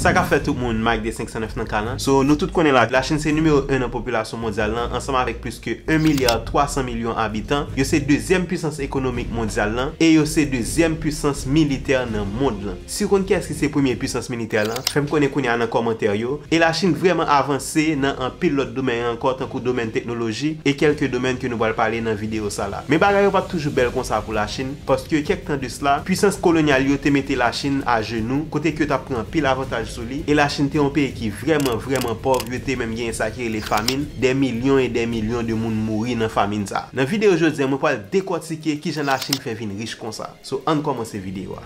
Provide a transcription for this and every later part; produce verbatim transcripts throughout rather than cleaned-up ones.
Sa k ap fèt tout moun, Mike de senk san nèf nan ka la. So, nou tout konnen la, Lachin se nimewo en nan popilasyon mondyal lan, ansanm avèk plis ke en milya twa san milyon abitan. Yo se dezyèm pisans ekonomik mondyal lan, e yo se dezyèm pisans militè nan mond lan. Si w konn kiyès ki se premye pisans militè lan, fè m konnen kounye a nan kòmantè yo. E Lachin vrèman avanse nan anpil lòt domèn ankò, tankou domèn teknoloji e kèlke domèn ke nou pral pale nan videyo sa la. Men bagay yo pa t toujou bèl konsa pou Lachin, paske kèk tan de sila, pisans kolonyal yo te mete Lachin ajenou, kote ke yo t ap pran anpil avantaj sou li, e Lachin te yon peyi ki vrèman, vrèman pòv, yo te menm genyen sa ki rele famin, dè milyon e dè milyon de moun mouri nan famin sa. Nan videyo jodi a, mwen pral dekòtike kijan Lachin fè vin rich konsa. So, ann kòmanse videyo a.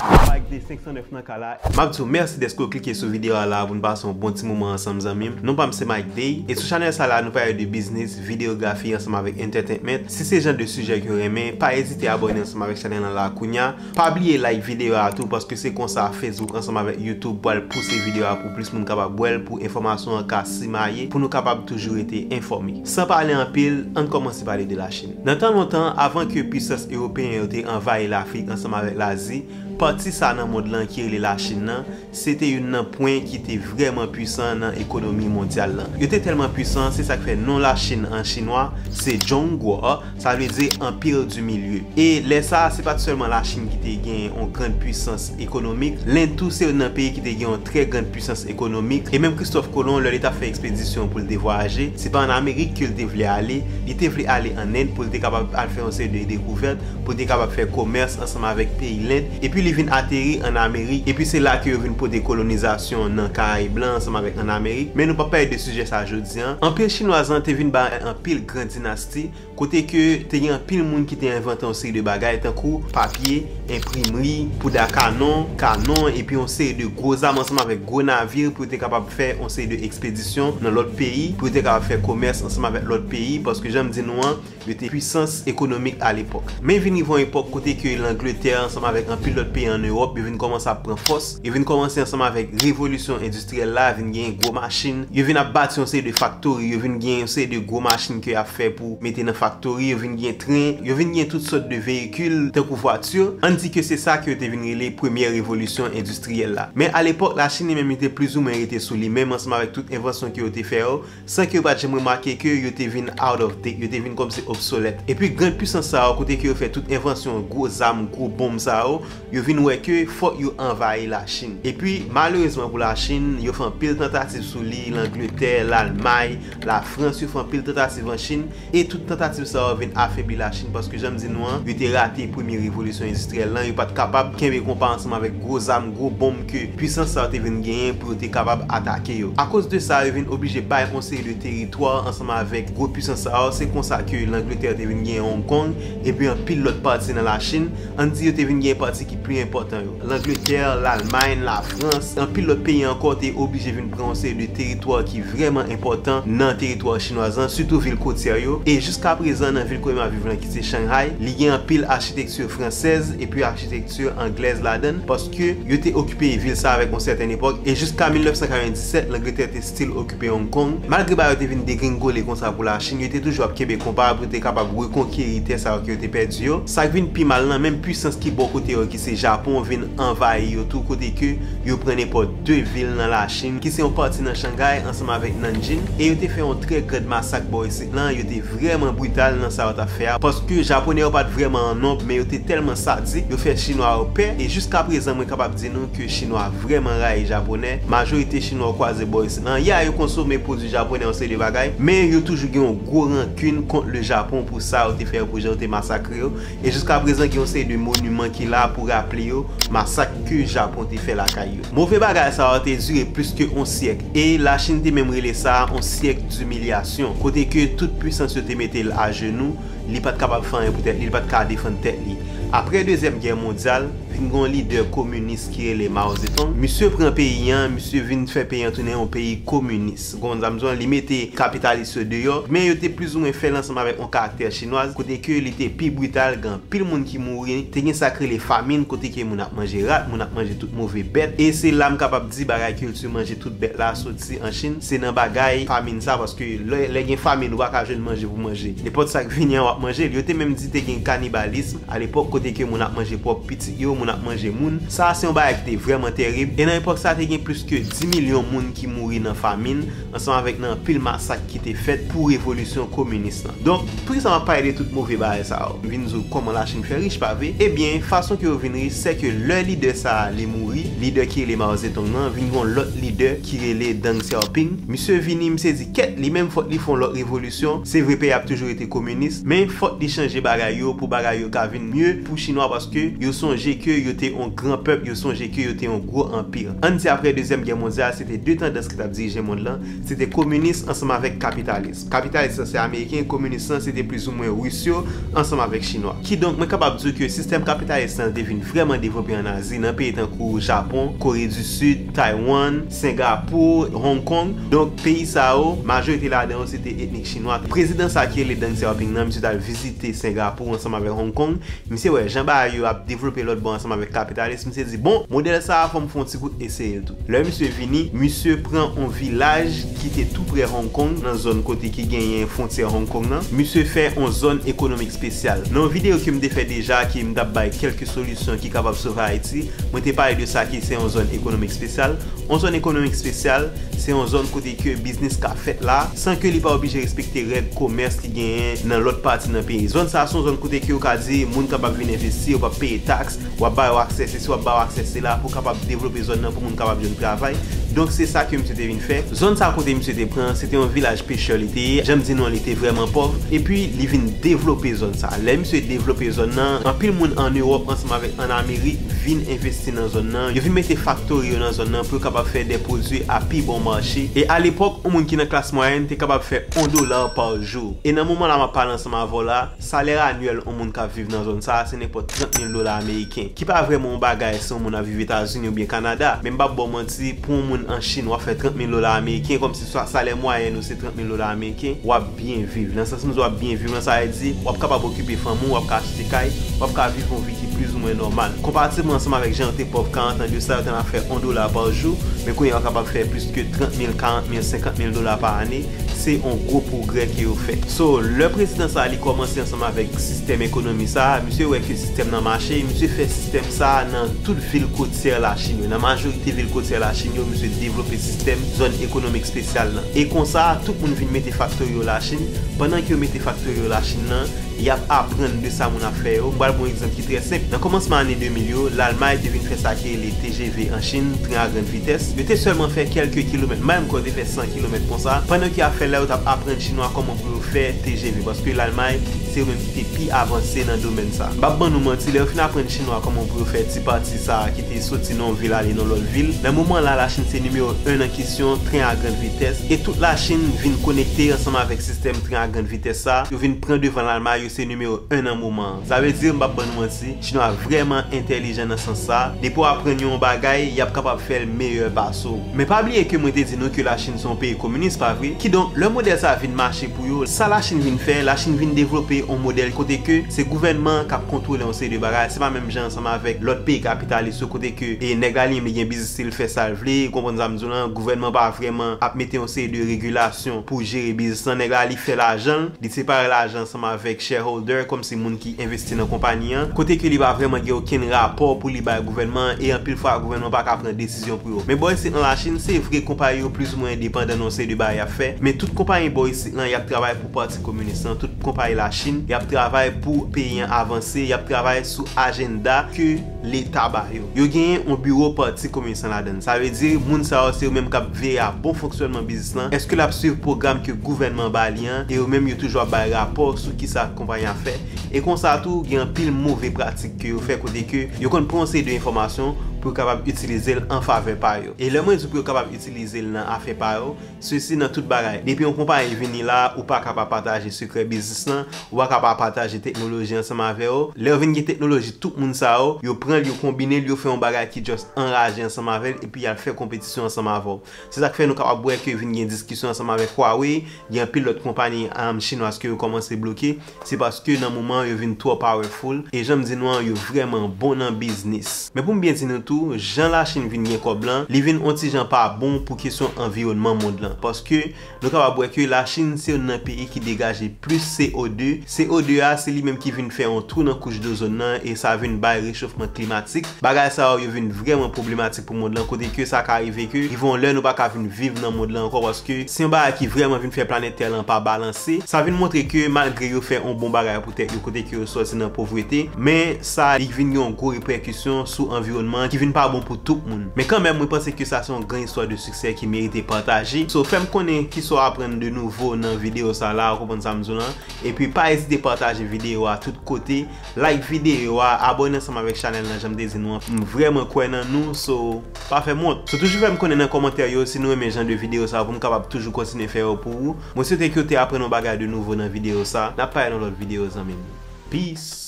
Mike Day senk san nèf nan ka la. M ap di w mèsi dèske w klike sou videyo a la pou n pase yon bon ti moman ansanm, zanmi m. Non pa m se Mike Day, e sou chanèl sa la, nou pale de biznis, videyografi ansanm avèk entertainment. Si se jan de sijè ke w renmen, pa ezite abòne ansanm avèk chanèl lan la kounya. Pa bliye like videyo a tou, paske se konsa Facebook ansanm avèk YouTube pral pouse videyo a pou plis moun kapab wè l, pou enfòmasyon an ka simaye, pou nou kapab toujou rete enfòme. San pale anpil, ann kòmanse pale de Lachin. Nan tan lontan, avan ke pisans ewopeyen yo te anvayi Lafrik ansanm avèk Lazi, pati sa nan mond lan ki rele Lachin nan, se te youn nan pwen ki te vrèman pwisan nan ekonomi mondyal lan. Yo te tèlman pwisan, se sa k fè non Lachin an chinwa se Zhongguo, sa vle di Empire du Milieu. E lè sa a, se pa t sèlman Lachin ki te gen yon grann pwisans ekonomik, Lend tou se youn nan peyi ki te gen yon trè grann pwisans ekonomik. E menm Christophe Colomb, lè li t ap fè ekspedisyon pou l te vwayaje, se pa ann Amerik ke l te vle ale, li te vle ale ann End pou l te kapab al fè yon seri de dekouvèt, pou l te kapab fè komès ansanm avèk peyi Lend, epi li vin ateri ann Amerik, epi se la ke yo vin pote kolonizasyon nan Karayib lan ansanm avèk ann Amerik. Men nou p ap pale de sijè sa jodi an. Anpil chinwaz lan te vin bay anpil gran dinasti, kote ke te gen anpil moun ki te envante yon seri de bagay, tankou papye, enprimri, pouda kanon, kanon, epi yon seri de gwo zam ansanm avèk gwo navir pou yo te kapab fè yon seri de ekspedisyon nan lòt peyi, pou yo te kapab fè komès ansanm avèk lòt peyi, paske jan m di nou an, yo te pwisans ekonomik alepòk. Men vin rive yon epòk kote ke Langletè ansanm avèk anpil lòt peyi ann Ewòp, yo vin kòmanse ap pran fòs, yo vin kòmanse ansanm avèk revolisyon endistriyèl la, vin gen gwo machin, yo vin ap bati yon seri de faktori, yo vin gen yon seri de gwo machin ke y ap fè pou mete nan faktori, yo vin gen tren, yo vin gen tout sòt de veyikil, tankou vwati. Ann di ke se sa ke yo te vin rele premyè revolisyon endistriyèl la. Men alepòk, Lachin li menm, li te plizoumwen rete sou li menm ansanm avèk tout envansyon ke yo te fè yo, san ke yo pa t janm remake ke yo te vin out of date, yo te vin kòmsi obsolèt. Epi grann pwisans sa yo, kote ke yo fè tout envansyon gwo zam, gwo bonm sa yo, yo vin wè ke fòk yo anvayi Lachin. Epi, malerezman pou Lachin, yo fè anpil tantativ sou li, Langletè, Lalmay, Lafrans, yo fè anpil tantativ an Chin, e tout tantativ sa yo vin afebli Lachin, paske jan m di nou an, yo te rate premye revolisyon endistriyèl lan, yo pa t kapab kenbe konpa ansanm avèk gwo zam, gwo bonm ke pwisans sa yo te vin genyen pou yo te kapab atake yo. Akoz de sa, yo vin oblije bay yon seri de teritwa ansanm avèk gwo pwisans sa yo. Se konsa ke Langletè te vin genyen Hong Kong, epi anpil lòt pati nan Lachin. Ann di yo te vin genyen pati ki pi enpòtan yo. Langletè, Lalmay, Lafrans, anpil lòt peyi ankò te oblije vin pran yon seri de teritwa ki vrèman enpòtan nan teritwa chinwaz lan, sitou vil kotyè yo. E jiska prezan, nan vil kote m ap viv lan, ki se Shanghai, li gen anpil achitekti fransèz epi achitekti anglèz ladan l, paske yo te okipe vil sa avèk yon sètèn epòk. E jiska mil nèf san katrevenndisèt, Langletè te still okipe Hong Kong. Malgre bagay yo te vin degringole konsa pou Lachin, yo te toujou ap kenbe konpa pou yo te kapab rekonkeri tè sa yo ke yo te pèdi yo. Sa k vin pi mal lan, menm pwisans ki bò kote yo, ki se Japon, vin anvayi yo tou, kote ke yo pran nenpòt de vil nan Lachin, ki se yon pati nan Shanghai ansanm avèk Nanjing, e yo te fè yon trè grand masak bò isit lan. Yo te vrèman brital nan sa yo t ap fè a, paske Japonè yo pa t vrèman an nonb, men yo te tèlman sadik, yo fè Chinwa yo pè, e jiska prezan, mwen kapab di nou ke Chinwa vrèman rayi Japonè. Majorite Chinwa yo kwaze bò isit lan, ya, yo konsome pwodui japonè, yon seri de bagay, men yo toujou gen yon gwo rankin kont le Japon pou sa yo te fè yo, pou jan yo te masakre yo. E jiska prezan, gen yon seri de moniman ki la pou raple yo masak ke Japon te fè lakay yo. Move bagay sa yo te dire plis ke yon syèk, e Lachin te menm rele sa yon syèk dimilyasyon, kote ke tout pwisans yo te mete l ajenou, li pa t kapab fè anyen pou tèt li, li pa t ka defann tèt li. Apre Dezyèm Gè Mondyal, vin gen yon lidè kominis ki rele Mao Zedong. Misye pran peyi an, misye vin fè peyi an tounen yon peyi kominis. Ou konprann sa m di w lan, li mete kapitalis yo deyò, men yo te plizoumwen fè l ansanm avèk yon karaktè chinwaz, kote ke li te pi brital, gen anpil moun ki mouri, te gen sa k rele famin, kote ke moun ap manje rat, moun ap manje tout move bèt, e se la m kapab di bagay kilti manje tout bèt la soti an Chin, se nan bagay famin sa, paske lè, lè gen famin, ou pa ka jwenn manje pou manje. Nenpòt sa k vini an, w ap manje l. Yo te menm di te gen kanibalism alepòk, kote ke moun ap manje pwòp pitit yo, moun ap manje moun. Sa a se yon bagay ki te vrèman tèrib. E nan epòk sa a, te gen plis ke dis milyon moun ki mouri nan famin, ansanm avèk nan anpil masak ki te fèt pou revolisyon kominis lan. Donk, poukisa m ap pale de tout move bagay sa yo? M vin di w kòman Lachin fè rich, pa vre? Ebyen, fason ke yo vin rich, se ke lè lidè sa a li mouri, lidè ki rele Mao Zedong nan, vin gen yon lòt lidè ki rele Deng Xiaoping. Misye vini, misye di, kèt, li menm fòk li fè yon lòt revolisyon. Se vre, peyi a ap toujou rete kominis, men fòk li chanje bagay yo pou bagay yo ka vin mye pou Chinwa, paske yo sonje ke yo te yon gran pèp, yo sonje ke yo te yon gwo anpi. Ann di, apre Dezyèm Gè Mondyal, se te de tandans ki t ap dirije mond lan, se te kominis ansanm avèk kapitalis. Kapitalis lan se ameriken, kominis lan se te plizoumwen ris yo ansanm avèk chinwa. Kidonk, mwen kapab di w ke sistèm kapitalis lan te vin vrèman devlope ann Azi, nan peyi tankou Japon, Kore di Sid, Taiwan, Sengapou, Hong Kong. Donk, peyi sa yo, majorite ladan yo se te etnik chinwa. Prezidan sa ki rele Deng Xiaoping nan, misye t al vizite Sengapou ansanm avèk Hong Kong. Misye wè jan bagay yo ap devlope lòt bò ansanm avèk kapitalis, misye di, bon, modèl sa a, fò m fè yon ti kout eseye l tou. Lè misye vini, misye pran yon vilaj ki te tou prè Hong Kong, nan zòn kote ki genyen fwontyè Hong Kong nan. Misye fè yon zòn ekonomik espesyal. Nan yon videyo ke m te fè deja, ke m t ap bay kèlke solisyon ki kapab sove Ayiti, mwen te pale de sa ki se yon zòn ekonomik espesyal. Yon zòn ekonomik espesyal, se yon zòn kote ke biznis ka fèt la, san ke li pa oblije respekte règ komès ki genyen nan lòt pati nan peyi. Zòn sa a se yon zòn kote ke yo ka di moun kapab vin envesti, yo p ap peye taks, w ap ba yo aksè sesi, w ap ba yo aksè sela pou kapab devlope zòn nan, pou moun kapab jwenn travay. Donk, se sa ke misye te vin fè. Zòn sa a kote misye te pran, se te yon vilaj pechè li te ye. Jan m di nou an, li te vrèman pòv. Epi, li vin devlope zòn sa a. Lè misye devlope zòn nan, anpil moun ann Ewòp ansanm avèk ann Amerik vin envesti nan zòn nan. Yo vin mete faktori yo nan zòn nan pou yo kapab fè de pwodui a pi bon mache. E alepòk, yon moun ki nan klas mwayèn te kapab fè yon dola pa jou. E nan moman la m ap pale ansanm avè w la, salè anyèl yon moun k ap viv nan zòn sa a, se nenpòt trant mil dola ameriken, ki pa vrèman yon bagay si yon moun ap viv Etazini oubyen Kanada. Men m p ap ba w manti, pou yon moun an Chin, w ap fè trant mil dola ameriken, kòmsi sa, salè mwayèn ou se trant mil dola ameriken, w ap byen viv. Nan sans m di w ap byen viv lan, sa vle di, w ap kapab okipe fanmi w, w ap ka achte kay, w ap ka viv yon vi ki plizoumwen nòmal. Konparativman ansanm avèk jan yo te pòv karant an de sa, yo t ann ap fè yon dola pa jou, men kounye a yo kapab fè plis ke trant mil, karant mil, senkant mil dola pa ane. Se yon gwo pwogrè ke yo fè. So, lè prezidan sa a, li kòmanse ansanm avèk sistèm ekonomi sa a, misye wè ke sistèm nan mache, misye fè sistèm sa a nan tout vil kotyè Lachin yo. Nan majorite vil kotyè Lachin yo, misye devlope sistèm zòn ekonomik espesyal lan. E konsa, tout moun vin mete faktori yo Lachin. Pandan ke yo mete faktori yo Lachin nan, y ap aprann de sa moun ap fè yo. M pral ba w yon egzanp ki trè senp. Nan kòmansman ane de mil yo, Lalmay te vin fè sa ki rele T G V an Chin, tren a grann vitès. Yo te sèlman fè kèlke kilomèt, m pa menm kwè yo te fè san kilomèt konsa. Pandan ke y ap fè l la, yo t ap aprann chinwa kòman pou yo fè T G V, paske Lalmay, se yo menm ki te pi avanse nan domèn sa. M p ap ban nou manti, lè yo fin aprann chinwa kòman pou yo fè ti pati sa a ki te soti nan yon vil ale nan lòt vil, nan moman la, Lachin se nimewo en nan kesyon tren a grann vitès, e tout Lachin vin konekte ansanm avèk sistèm tren a grann vitès sa, yo vin pran devan Lalmay, yo se nimewo en nan moman an. Sa vle di, m p ap ban nou manti, chinwa vrèman entèlijan nan sans sa. Depi w aprann yo yon bagay, y ap kapab fè l meyè pase w. Men pa bliye ke mwen te di nou ke Lachin se yon peyi kominis, pa vre? Kidonk, lè modèl sa a vin mache pou yo, sa Lachin vin fè, Lachin vin devlope yon modèl kote ke se gouvènman an k ap kontwole yon seri de bagay. Se pa menm jan ansanm avèk lòt peyi kapitalis yo, kote ke, e, nèg la li menm li gen biznis li, l fè sa l vle, ou konprann sa m di w lan, gouvènman pa vrèman ap mete yon seri de regilasyon pou jere biznis lan. Nèg la li fè lajan l, li separe lajan ansanm avèk shareholder, kòmsi moun ki envesti nan konpayi an, kote ke li pa vrèman gen okenn rapò pou li bay gouvènman an, e anpil fwa gouvènman pa ka pran desizyon pou yo. Men bò isit nan Lachin, se vre konpayi yo plizoumwen endepandan nan yon seri de bagay y ap fè, men tout konpayi bò isit lan, y ap travay pou pati kominis lan, tout konpayi Lachin, y ap travay pou peyi an avanse, y ap travay sou ajanda ke Leta ba yo. Yo genyen yon biwo pati kominis lan ladan l. Sa vle di, moun sa yo se yo menm k ap veye a bon fonksyònman biznis lan. Èske l ap swiv pwogram ke gouvènman an ba li an? E yo menm yo toujou ap bay rapò sou kisa konpayi an ap fè. E konsa tou, gen anpil move pratik ke yo fè kote ke yo konn pran yon seri de enfòmasyon pou yo kapab itilize l an favè pa yo. E lè mwen di pou yo kapab itilize l nan afè pa yo, sesi nan tout bagay. Depi yon konpayi vini la, ou pa ka pa pataje sekrè biznis lan, ou pa ka pa pataje teknoloji ansanm avè yo. Lè yo vin gen teknoloji tout moun sa yo, yo pran l, yo konbine l, yo fè yon bagay ki just anraje ansanm avè l, epi y al fè konpetisyon ansanm avè w. Se sa k fè nou kapab wè ke vin gen diskisyon ansanm avèk Huawei, gen anpil lòt konpayi, um, chinwaz ke yo kòmanse bloke. Se paske nan moman an, yo vin twò powerful. E jan m di nou an, yo vrèman bon nan biznis. Men pou m byen di nou tou, jan Lachin vin gen kòb lan, li vin on ti jan pa bon pou kesyon anviwònman mond lan. Paske nou kapab wè ke Lachin se youn nan peyi ki degaje plis C O de. C O de a, se li menm ki vin fè yon twou nan kouch dozòn nan e sa vin bay rechofman klimatik. Bagay sa yo, yo vin vrèman pwoblematik pou mond lan, kote ke sa ka rive ke rive yon lè nou pa ka vin viv nan mond lan ankò, paske se yon bagay ki vrèman vin fè planèt tè lan pa balanse. Sa vin montre ke malgre yo fè yon bon bagay pou tèt yo, kote ke yo sòti nan povrete, men sa li vin gen yon gwo repèkisyon sou anviwònman ki vin pa bon pou tout moun. Men kanmenm, mwen panse ke sa se yon gran istwa de siksè ki merite pataje. So, fè m konnen kisa w aprann de nouvo nan videyo sa la, ou konprann sa m di w lan. Epi pa ezite pataje videyo a tout kote, like videyo a, abòne ansanm avèk chanèl lan, jan m te di nou an. M vrèman kwè nan nou, so pa fè m wont. So toujou fè m konnen nan kòmantè yo si nou renmen jan de videyo sa pou m kapab toujou kontinye fè yo pou ou. Mwen swete ke w te aprann yon bagay de nouvo nan videyo sa. N ap pale nan lòt videyo, zanmi m. Peace.